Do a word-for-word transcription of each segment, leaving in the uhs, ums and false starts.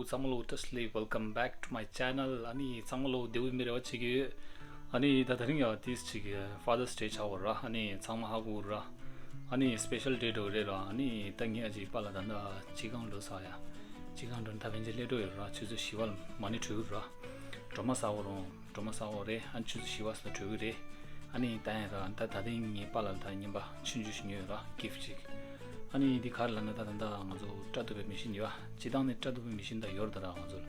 ཚང་མ་ལོ་བཀྲ་ཤིས་བདེ་ལེགས། Welcome back to my channel. ཨ་ནི་ཚང་མ་ལོ་བདེ་པོ་ཡིན་པའི་རེ་བ་བྱེད་ཀྱི་ཡོད། ཨ་ནི་ད་དེ་རིང་ཡང་ཏིས་ཅིག་Father's Day་ཆགས་པ་ར། ཨ་ནི་ཚང་མ་ཧ་གོ་ར། ཨ་ནི་special day་འདྲ་བོ་རེད་ར། ཨ་ནི་ད་ངས་ཨ་ཅེ་པཱ་ལགས་ད་ལྟ་སྤྱི་ཁང་འགྲོ་ས་ཡ། སྤྱི་ཁང་འགྲོ་ནས་ད་ཕན་ཆད་སླེབས་འགྲོ་ཡོད་ར། ཆུ་ཚོད་བཞི་པ་ལ་མ་ཎི་གྲོལ་གི་ར། སྒྲོལ་མ་ཟ་དགོས་རུང་སྒྲོལ་མ་ཟ་དགོས་རེད། ཨ་ནི་ཆུ་ཚོད་བཞི་པ་ཙམ་ལ་གྲོལ་གི་རེད། ཨ་ནི་ད་ཡིན་ར། ད་ད་ཐེངས་ངའི་པཱ་ལགས་ལ་ད་རྔན་པ་ཆུང་ཆུང་ཞིག་ཉོས་ཡོད་ར། gift་ཅིག་ཨ་ནི་འདི་ག་རེ་ལབ་ན་ད་ད་ད་ང་ཚོ་སྐྲ་གཏུབ་པའི་མི་ཤིན་ཡོད་ཨ། སྤྱིར་བཏང་ནས་སྐྲ་གཏུབ་པའི་མི་ཤིན་ད་ཡོད་རེད་ད་ར། ང་ཚོ་ལ་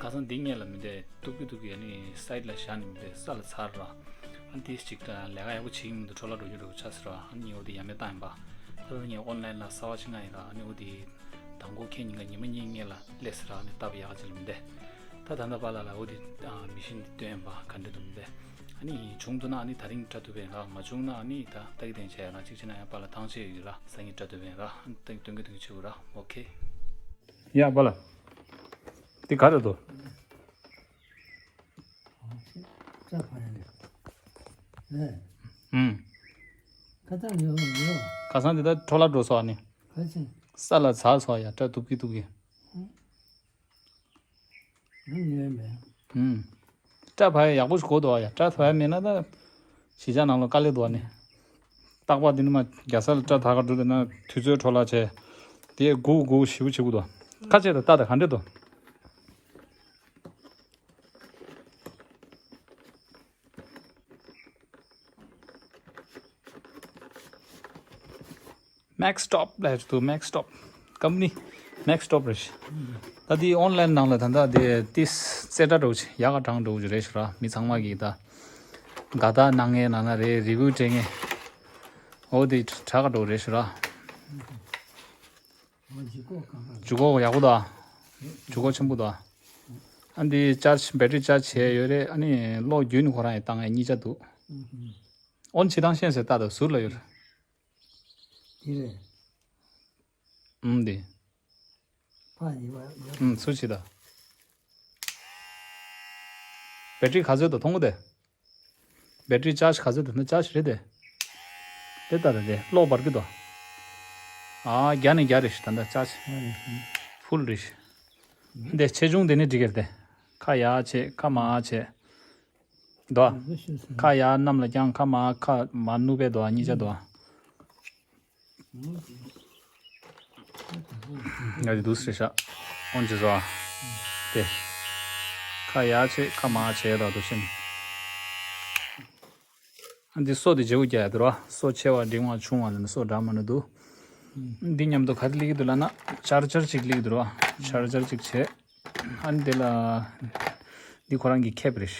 ཁ་སང་འདི་སྔོན་ལ་མི་འདས་གཏུབ་ཀྱི་གཏུབ་ཀྱི་ཨ་ནི་side་ལ་བཞག་ནས་མི་འདས་ས་ལ་ཚར་ར། ཨ་ནི་ཏིས་ཅིག་ད་ལས་ཀ་ཡག་པོ་བྱེད་ཀྱི་མི་འདུག་འཕྲོ་བརླག་འགྲོ་རྒྱུ་འདྲ་བོ་ཆགས་སོང་ར། ཨ་ནི་ངས་འོ་དེ་ཡ་མེད་བཏང་ཡིན་པ། ད་ལྟ་ངས་ཨོན་ལན་ལ་གསར་པ་ཞིག་མངགས་ཡིན་ར། ཨ་ནི་འོ་དེ་དང་པོ་ཁྱེད་གཉིས་ཀ་ཉི་མ་གཉིས་སྔོན་ལ་སླེབས་ཟེར་ར། ཨ་ནི་སྟབས་ཡག་ཅིག་ལ་མི་འདས། ད་ད་ལྟ་པཱ་ལགས་ལ་འོ་དེ་མི་ཤིན་འདི་སྟོན་ཡིན་པ་ག་འདྲ་འདུག་མི་འདས། ཨ་ནི་བྱུང་འདུག་ན་ཨ་ནི་ད་རིང་སྐྲ་གཏུབ་པ་ཡིན་ར། མ་བྱུང་ན་ཨ་ནི་ད་ལྟ་གི་དེ་བྱས་ཡ་ན་གཅིག་བྱས་ན་ཡང་པཱ་ལགས་ཐང་ཆད་ཡོད་ར། སང་ཉིན་སྐྲ་གཏུབ་པ་ཡིན་ར། ཨ་ནི་ད་སྟོན་གི་སྟོན་གི་བྱེད་དགོས་ར། ཨོ་ཁེ། ཡ་པཱ་ལགས། འདི་ག་རེ་འདུག་ཨུམ། ཁ་སང་འདི་ད་འཕྲོ་བརླག་འགྲོ་སོང་ཨ་ནི། ས་ལ་ཚར་སོང་ཡ། སྐྲ་གཏུབ་ཀྱི་གཏུབ་ཀྱི། ཨུམ། སྐྲ་བབས་ཡག་པོ་ཞིག་དགོས་འདུག་ཡ། སྐྲ་བབས་མེད་ན་ད་གཞིས་ཆགས་ནང་ལ་དཀའ་ལས་འདུག་ཨ་ནི། རྟག་པར་འདི་ནི་མ་རྒྱ་ས་ལ་སྐྲ་དག་ག་འགྲོ་དེ་ན་དུས་ཚོད་འཕྲོ་བརླག་བྱས། དེ་སྒུག་སྒུག་ཞེ་པོ་བྱེད་དགོས་འདུག་ཁ་ཆེ་ད་ལྟ་ད་ག་འདྲ་འདུག Max Top ལབ་ཀྱི་འདུག Max Top company Max Top རེད། ད་འདི་ཨོན་ལན་ནང་ལ་ད་ལྟ་དེ་ཏིས་རྩེ་གྲ་འདྲ་བོ་ཅིག་ཡག་ག་གྲངས་འདྲ་བོ་ཅིག་རེད་ཤག་ར། མི་ཚང་མ་གིས་ད་དགའ་རྟགས་གནང་མཁན་ནང་ན་རེད། review སྤྲད་མཁན། འོ་དེ་དྲག་ག་འདྲ་བོ་རེད་ཤག་ར། ཇུས་འགོད་ཡག་པོ་འདུག་ཇུས་འགོད་ཆེན་པོ་འདུག་ཨ་འདི་charge battery charge བྱས་ཡོད་རེད། ཨ་ནི་གློག་བརྒྱུད་ནས་ཁོ་རང་ཡང་བཏང་ཡ་གཉིས་ཆ་འདུག་ཨོན་བྱེད་སྟངས་ཤེས་ཟེར་ལྟ་དང་ཟུར་ལ་ཡོད་རེད། འདི་རེད། ཨུམ་འདི། ཕ་ཡི་བ་ཡོད། ཨུམ་ཚུར་བྱེད་ད། battery ག་ཚོད་འདུག་མཐོང་གི་དེ། battery charge ག་ཚོད་འདུག་ན་charge རེད་དེ། དེ་ལྟར་རེད། གློག་འབར་གི་འདུག་ཨ་བརྒྱ་ནས་བརྒྱ་རེད་ཤག་ད་ལྟ་charge full རེད་ཤག་འདི་ཆེ་ཆུང་དེ་ནས་འགྲིག་གི་རེད་དེ། ཁ་ཡར་བྱེད་ཁ་མར་བྱེད། འདུག་ཨ། ཁ་ཡར་གནམ་ལ་བརྐྱངས། ཁ་མར་ཁ་མར་ནུབ་པའི་འདུག་ཨ། གཉིས་ཆ་འདུག་ཨ། ང་ཅི་འདུག་ཟེར་ཤག་ཨོན་ཅི་བཟོ་ཨ། དེ། ཁ་ཡར་བྱེད་ཁ་མར་བྱེད་དང་འདུག་ཤིན། ཨ་འདི་སོ་དེ་བརྗེ་པོ་རྒྱག་ཡ་འདུག་ར། སོ་ཆེ་བ་འབྲིང་བ་ཆུང་བ་ལ་ནི་སོ་འདྲ་མ་ནི་འདུག་འདི་མཉམ་དུ་ག་རེ་སླེབས་ཀྱི་འདུག་ལབ་ན་ཆར་ཆར་ཅིག་སླེབས་ཀྱི་འདུག་ར། ཆར་ཆར་ཅིག་བྱས། ཨ་ནི་དེ་ལ་འདི་ཁོ་རང་གི་ཁེབས་རེད།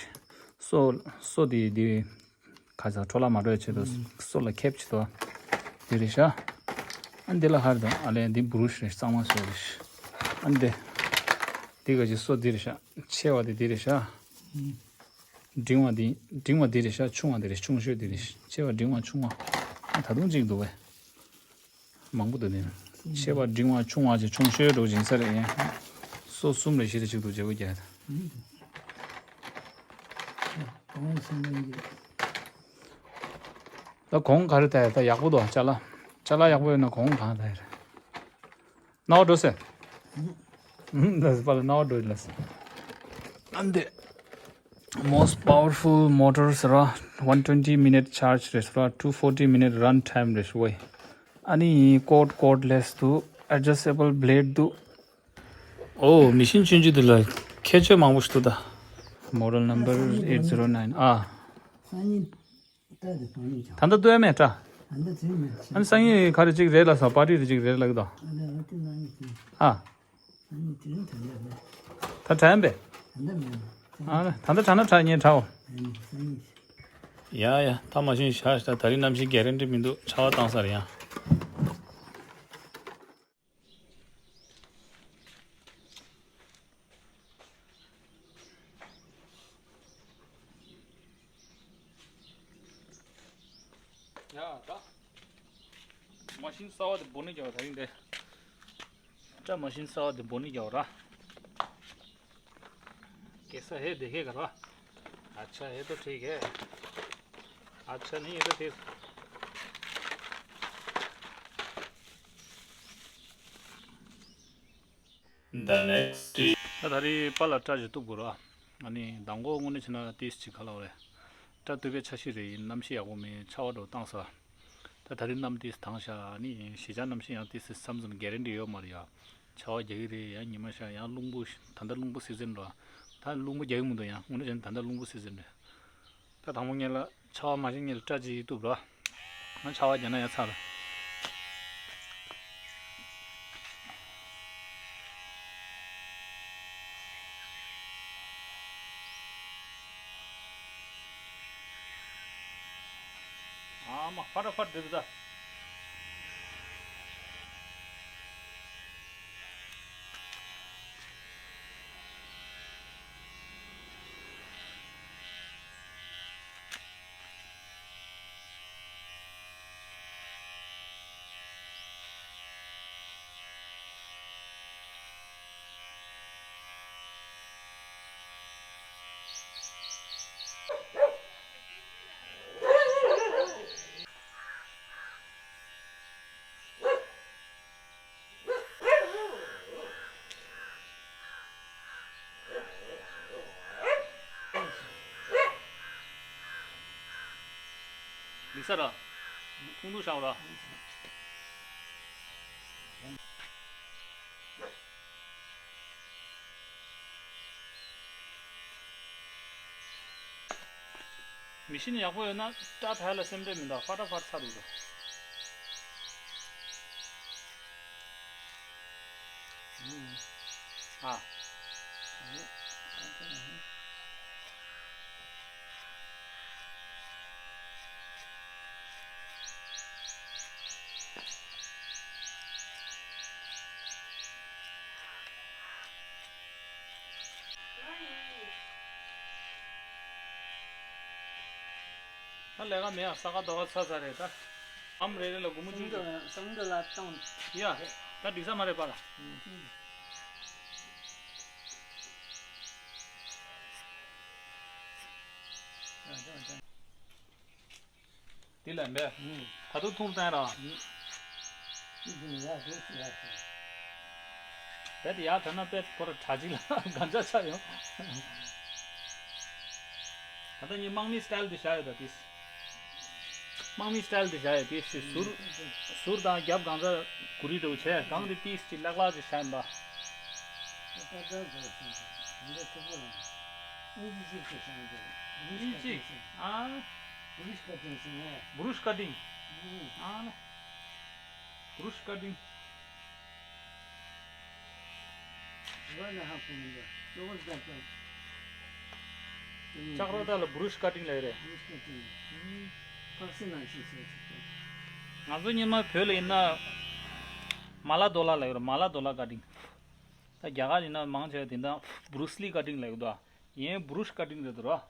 སོ་སོ་དེ་དེ་ག་ཚ་འཕྲོ་བརླག་མ་འགྲོ་ཡ་ཆེད་དུ་སོ་ལ་ཁེབས་བྱེད་དོ། དེ་རེད་ཤག་ཨ་ནི་དེ་ལ་ཧར་དང་ཨ་ལས་འདི་བུ་རུ་ཤི་རེད། གཙང་མ་སོ་རེད། ཨ་ནི་དེ་དེ་ག་ཅི་སོ་དེ་རེད་ཤག་ཆེ་བ་དེ་དེ་རེད་ཤག་འབྲིང་བ་འདི་འབྲིང་བ་འདི་རེད་ཤག་ཆུང་བ་འདི་རེད། ཆུང་ཤོས་འདི་རེད། ཆེ་བ་འབྲིང་བ་ཆུང་བ། ད་དུང་གཅིག་འདུག་བས། མང་པོ་འདུག་ནི། ཆེ་བ་འབྲིང་བ་ཆུང་བ་བཅས་ཆུང་ཤོས་འགྲོ་སྦྱིན་ས་རེད་ཡིན། སོ་གསུམ་རེ་བཞི་རེ་གཅིག་འདུག་བརྗེ་པོ་རྒྱག་ད། ད་གོང་ག་རེ་ད་ཡ་ད་ཡག་པོ་འདུག་ཅ་ལག་ཅ་ལག་ཡག་པོ་ཡོད་ན་གོང་གང་ད་ཡ་རེད། ནའོ་འགྲོ་སེ། ཨུམ། ལགས་སོ། པཱ་ལགས་ནའོ་འགྲོ་ལགས་སོ། ཨ་འདི། most powerful motor ཟེར་བ། one twenty minute charge རེད་ཟེར་བ། two forty minute run time རེད་ཟེར་བ། ཨ་ནི་cord cordless འདུག adjustable blade འདུག་ཨོ་མི་ཤིན་ཆུང་ཆུང་འདི་ལ་ཁྱད་ཆོས་མང་པོ་ཞིག་འདུག་ད། Model number eight zero nine ཨ། སང་ཉིན་ད་དེ་གང་ཡིན་ཀྱང་། ད་ལྟ་ལྟོས་མེད་ད། ད་ལྟ་ཚུན་མེད་ཚུན། ཨ་ནི་སང་ཉིན་ག་རེ་ཅིག་རེད་ལ་ས་པར་ཊི་རེ་ཅིག་རེད་ལ་གི་ད། ཨ་ལ་ཨ་ཏི་སང་ཉིན་ཚུན། ཨ། སང་ཉིན་དེ་རིང་ད་ལྟ་མེད། ད་དྲན་པས། ད་ལྟ་མེད། ཨ་ད་ལྟ་དྲན་ན་དྲན་ཉེ་དྲའོ། ཨ་ནི་སང་ཉིན། ཡ་ཡ་ད་མ་ཤིན་བཞག་ཤག་ད་རིང་གནམ་གཤིས་གྷེ་རན་ཊི་མི་འདུག་ཆར་པ་བཏང་ས་རེད་ཡ། ཡ་ད། མ་ཤིན་གསར་པ་དེ་འབོར་ནི་རྒྱག་པ་ད་རིང་དེ། སྐྲ་མ་ཤིན་གསར་པ་དེ་འབོར་ནི་རྒྱག་པ་ར། कैसा है देखेगा रा। अच्छा है तो ठीक है। अच्छा नहीं है तो फिर। The next ད་ད་རེས་པཱ་ལགས་སྐྲ་ཅིག་གཏུབ་དགོས་རེད། ཨ་ནི་མདང་དགོང་དངོས་གནས་བྱས་ན་ཏོག་ཙམ་ཅིག་ག་ལབ་དགོས་རེད། སྐྲ་གཏུབ་པའི་འཆར་གཞི་རེད། ཡིན་གནམ་གཤིས་ཡག་པོ་མེད། ཆར་པ་འདྲ་བོ་བཏང་ས། ད་ད་རེས་གནམ་ཏོག་ཙམ་དྭངས་ཤག་ཨ་ནི་གཞིས་ཆགས་གནམ་གཤིས་ཡང་ཏོག་ཙམ་བསམ་ཙམ་གྷེ་རན་ཊི་ཡོད་མ་རེད་ཡ། ཆར་པ་རྒྱག་གི་རེད། ཡང་ཉི་མ་ཤར། ཡང་རླུང་བུ། ད་ལྟ་རླུང་བུ་སི་ཛན་རེད། ད་རླུང་བུ་རྒྱག་གི་མི་འདུག་ཡང་དངོས་གནས་བྱས་ན་ད་ལྟ་རླུང་བུ་སི་ཛན་རེད། ད་དང་པོ་ངེད་ལ་ཆར་པ་མ་བཞེངས་སྔོན་ལ་སྐྲ་ཅིག་གཏུབ་རོགས། ང་ཆར་པ་རྒྱག་ན་ཡ་ཚར། ཨ་མ་ཕ་ཏྲ་ཕ་ཏྲ་འདྲ་འདུག་ད། ལིག་ས་ར། ཁུང་ཐུག་ཤའོ་ར། མི་ཤིན་ཡག་པོ་ཡོད་ན་སྐྲ་ཐལ་ལ་སེམས་ཁྲལ་མི་འདུག་ཕ་ཏྲ་ཕ་ཏྲ་ཚར་འདུག་ཨ། ད་ལས་ཀ་མེད་ཨ། ས་ག་ཟླ་བ་ཚར་ཚར་རེད་ད། ཨམ་རེ་རེ་ལ་སྒོར་མོ་བཅུ་བཅུ། སང་ཉིན་ལ་བཏང་། ཡ། ད་འགྲིག་ས་མ་རེད་པཱ་ལགས། དེ་ལ་འབད། ད་དུང་ཐུང་བཏང་ར། དེ་དེ་ཡར་བྲོས་ན་དཔེ་ཁོ་ར་གྲ་ཅིག་ལ་གང་ཆ་ཆ་ཡོང་། ད་ལྟ་ངས་དམག་མིའི་སི་ཊལ་དེ་བཞག་ཡོད་ད་དེ། དམག་མིའི་སི་ཊལ་དེ་བཞག་ཡོད་དེ་ཟུར། ཟུར་དང་རྒྱབ་གང་ཚ་གུ་རི་འདྲ་བོ་བྱས། གང་དེ་ཏིས་ཅིག་ལག་ལག་ཅིག་བཞག་ཡིན་པ། ཨིན་ཇི་ཅིག་ཨ། བུ་རུཤ་ཀ་ཊིང་ཟེར་ནས། བུ་རུཤ་ཀ་ཊིང་། ཨ་ལ། བུ་རུཤ་ཀ་ཊིང་། ལྕགས་རོ་ད་ལ་བུ་རུཤ་ཀ་ཊིང་ལབ་རེད། ང་ཚོ་སྔོན་མ་བོད་ལ་ཡིན་ན་མ་ལ་དོ་ལ་ལབ་ཡོད་རེད། མ་ལ་དོ་ལ་ཀ་ཊིང་། ད་རྒྱ་གར་ཡིན་ན་མང་ཆེ་བ་དེ་འདྲ་བུ་རུས་ལི་ཀ་ཊིང་ལབ་ཡོད་དོ། ཡིན་བུ་རུཤ་ཀ་ཊིང་རེད་འདུག་ར།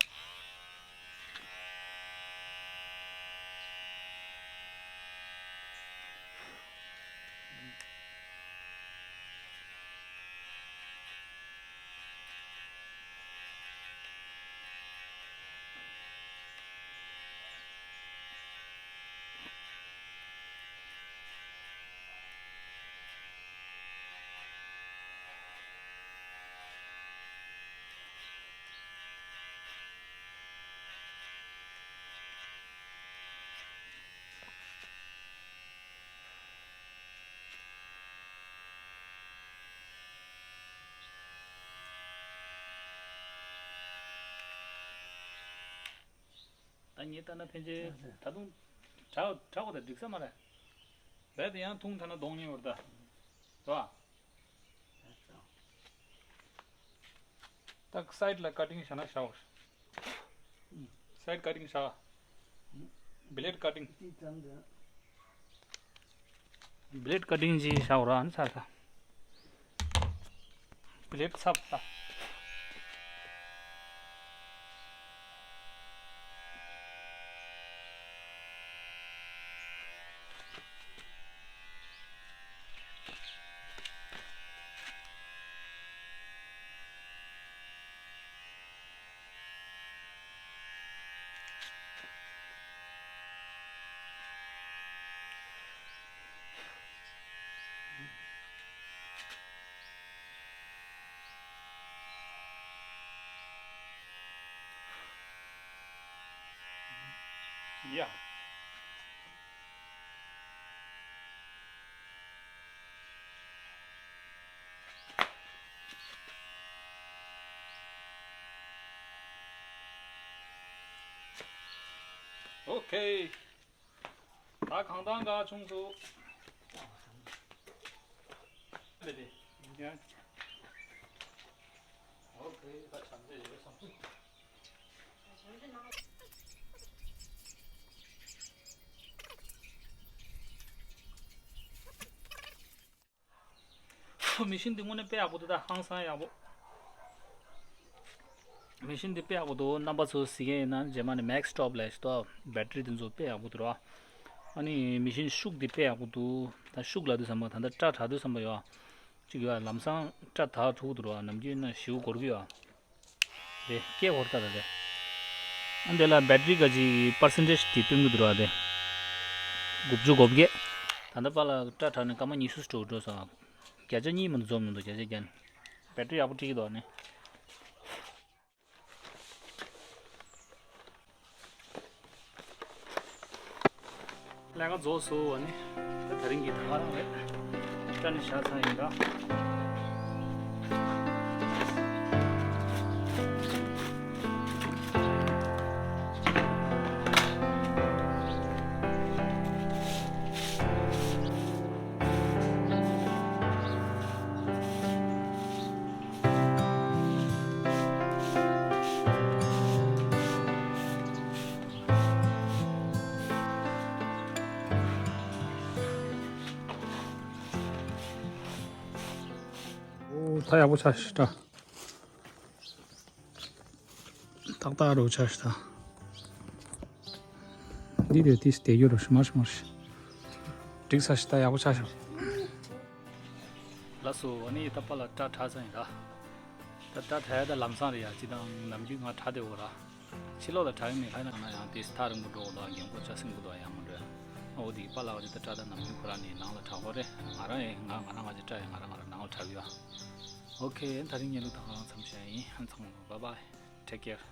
ད་ངས་ལྟ་ན་ཕན་ཆད་ད་དུང་དྲག་དྲག་པོ་དང་འགྲིག་ས་མ་རེད། རྦད་དེ་ཡང་ཐུང་ཐ་ན་གདོང་ཉེ་བར་ད། རེད་བ། ད་སའིཌ་ལ་ཀ་ཊིང་བྱས་ན་བྱའོ། སའིཌ་ཀ་ཊིང་བྱ། བི་ལེཌ་ཀ་ཊིང་། བི་ལེཌ་ཀ་ཊིང་ཅིག་བྱའོ་ར་ཨ་ནི་ཚར་ད། བི་ལེཌ་ཚབ་ད། ཡ། ཨོ་ཁེ། ད་གང་ལྟར་འགའ་བྱུང་སོང་། ཨོ་ཁེ། ད་བྱམས་བརྩེ་ཡོད་བསམ། མེ་ཤིན་འདི་དངོས་གནས་དཔེ་ཡག་པོ་འདུག་ད་ཧང་སང་ཡག་པོ། མེ་ཤིན་འདི་དཔེ་ཡག་པོ་འདུག་རྣམ་པ་ཚོ་གཟིགས་མཁན་ཡིན་ན་རྗེས་མ་ནས་མེག་སི་ཊོབ་ལབ་ཞིག་འདུག་བེ་ཊི་རི་འདི་ཚོ་དཔེ་ཡག་པོ་འདུག་ར། ཨ་ནི་མེ་ཤིན་ཤུགས་འདི་དཔེ་ཡག་པོ་འདུག་ད་ཤུགས་ལབ་དུས་ཙམ་པ་ད་ལྟ་སྐྲ་དྲག་དུས་ཙམ་པ་ཡོད། ཅིག་ཡོད་ལམ་སང་སྐྲ་དྲག་ཐུག་འདུག་ར། ནམ་རྒྱུན་ན་ཞེ་པོ་འགོར་གི་ཡོད། རེད། སྐད་འགོར་ད་ད་རེད། ཨ་འདི་ལ་བེ་ཊི་རི་ག་ཅིག་པར་སེན་ཊེཇ་དེ་སྟོན་གྱི་འདུག་ར་དེ། དགུ་བཅུ་གོ་བརྒྱད། ད་ལྟ་པ་ལ་སྐྲ་དྲག་ནས་སྐར་མ་ཉི་ཤུ་ཙམ་འགྲོ་སོང་། བརྒྱ་ཆ་གཉིས་མ་གཏོགས་འཛོམས་མི་འདུག་བརྒྱ་ཆ་བརྒྱ་ནས། བེ་ཊི་རི་ཡག་པོ་སྤྲད་ཀྱི་འདུག་ཨ་ནི། ལས་ཀ་རྫོགས་སོང་བ་ནི། ད་དེ་རིང་གི་ད་ག་རང་རེད། སྐྲ་ནི་བཞག་ཚར་ཡིན་ད། ཨོ་ད་ཡག་པོ་ཆགས་ཤག་ད། ཏག་ཏག་རུ་ཆགས་ཤག་ད། འདི་དེ་ཏིས་དེ་ཡོད་རུ་ཤི་མར་ཤི་མར་ཤི། འགྲིག་ས་ཤག་ད་ཡག་པོ་ཆགས་ཤག་ལགས་སོ། ཨ་ནི་ད་པ་ལ་སྐྲ་དྲག་ཚར་ཡིན་ད། ད་སྐྲ་དྲག་ཡ་ད་ལམ་སང་རེད་ཡ། སྤྱིར་བཏང་ནམ་རྒྱུན་ང་དྲག་བསྡད་ཡོད་ར། ཕྱི་ལོགས་ལ་དྲག་གི་མེད། ལྷ་ན་ང་ན་ཡང་དེ་ཐག་རིང་པོ་འགྲོ་དགོས་དང་རྒན་གོག་ཆ་སྲིན་དགོས་དང་ཡང་མ་འགྲོ་ཡ། ཨོ་དེ་པ་ལགས་ཀྱི་ད་དྲག་ད་ནམ་རྒྱུན་ཁོ་རང་ནི་ནང་ལ་དྲག་གོ་རེད། ང་རང་ཡང་ང་ང་རང་ང་ཅི་སྐྲ་ཡང་ང་རང་ང་རང་ནང་ལ་དྲག་ཡོད་ཡ། ཨོ་ཁེ། ད་རིང་ཉལ་ལུགས་ད་ག་རང་མཚམས་བཞག་ཡིན། ཨ་ཚང་མ་bye bye, take care.